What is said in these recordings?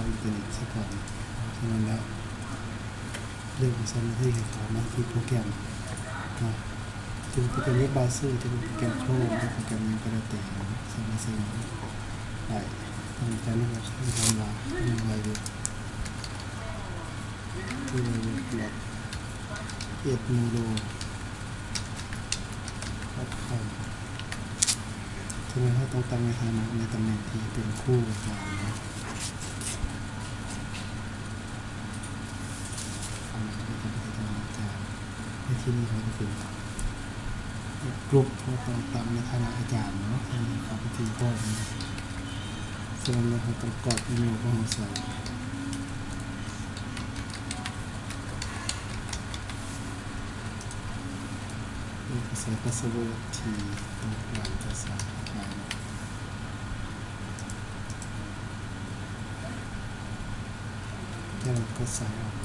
ອິນເຕີເນັດຊະກ່ອນ. ສະນັ້ນແລ້ວ ເລືອກສຳເລັດໃຫ້ເຂົ້າມາທີ່ໂປຣແກຣມເນາະ ເຊັ່ນໂປຣແກຣມເວັບບຣາວເຊີ ເຊັ່ນໂປຣແກຣມໂຄຣມ ຫຼືໂປຣແກຣມຫຍັງກໍແລ້ວແຕ່ເນາະ ສາມາດໃຊ້ງານໄດ້. ຕ້ອງການເລືອກເປັນຄຳວ່າ www ເອັດໂມດູລ ດອດຄອມ ສະນັ້ນເຮົາຕ້ອງຕັ້ງໃນຖານະ ໃນຕຳແໜ່ງທີ່ເປັນຄູອາຈານເນາະ. ໃນທີ່ນີ້ເຮົາຈະເປັນ group ເຮົາຕ້ອງຕັ້ງໃນຖານະອາຈານເນາະ. ເຮົາເຂົ້າໄປທີ່ໂຮມ ສະນັ້ນແລ້ວເຮົາຕ້ອງກອກອີເມວຂອງເຮົາໃສ່ ແລ້ວກໍໃສ່ພາສເວີດທີ່ຕ້ອງການຈະໃສ່ເຂົ້າໄປ. ແລ້ວກໍໃສ່ອອກ.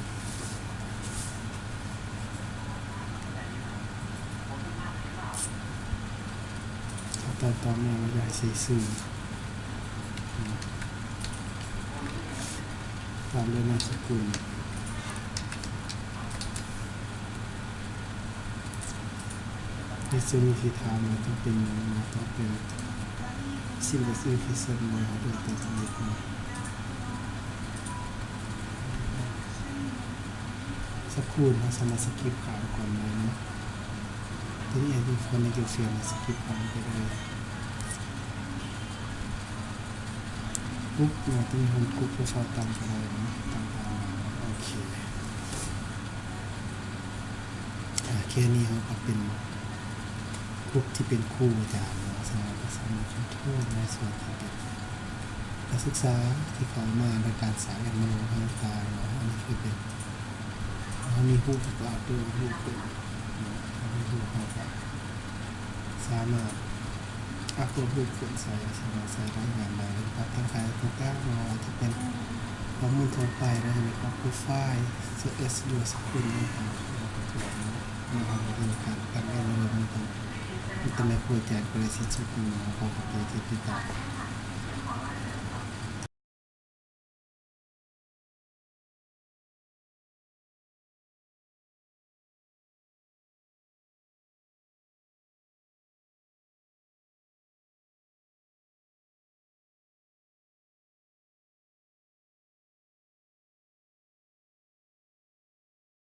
ຂັ້ນຕອນຕໍ່ມາ ເຮົາຢາກໃສ່ຊື່ ຕາມດ້ວຍນາມສະກຸນ. ມີສ່ວນມີທີ່ຖາມວ່າຕ້ອງເປັນຫຍັງເນາະ ຕ້ອງເປັນ Single Education ບໍ່ ຫຼືວ່າ Intermediate ເນາະ. ສະກຸນ ເຮົາສາມາດສະກິບຂ້າມກ່ອນໄດ້ເນາະ. ທີນີ້ Default Education ສະກິບຂ້າມໄປເລີຍ. ປຸບເນາະ ຕົວນີ້ Home Group ເຮົາຕັ້ງກໍໄດ້ເນາະ ຕັ້ງຕາມມາ. ໂອເຄ ອາ ແຄ່ນີ້ເຮົາກໍເປັນ group ທີ່ເປັນຄູອາຈານເນາະ. ສະນັ້ນເຮົາກໍສາມາດ control ໃນສ່ວນທີ່ເປັນນັກສຶກສາທີ່ເຂົ້າມາ ແລະ ການສ້າງ enroll ຕ່າງໆເນາະ. ອັນນີ້ຄືເປັນ ເຮົາມີຮູບ ເຮົາກໍອັບໂຫຼດຮູບເປັນເນາະ ເຮົາມີຮູບ ເຮົາກໍສາມາດອັບໂຫຼດຮູບເປັນໃສ່ ສາມາດໃສ່ລາຍງານໄດ້ ຫຼື ປັບຕັ້ງຄ່າຕ່າງໆເນາະ ອາດຈະເປັນຂໍ້ມູນທົ່ວໄປ ຫຼື ເປັນຂໍ້ມູນໄຟລ໌ ເອັສ ຫຼື ສະກຸນຕ່າງໆເນາະ. ເຮົາກໍເຮັດການຕັ້ງ enroll ມີຕຳແໜ່ງຄູອາຈານກໍໄດ້ສິ້ນສຸດເນາະ. ຂໍຂອບໃຈທີ່ຕິດຕາມ.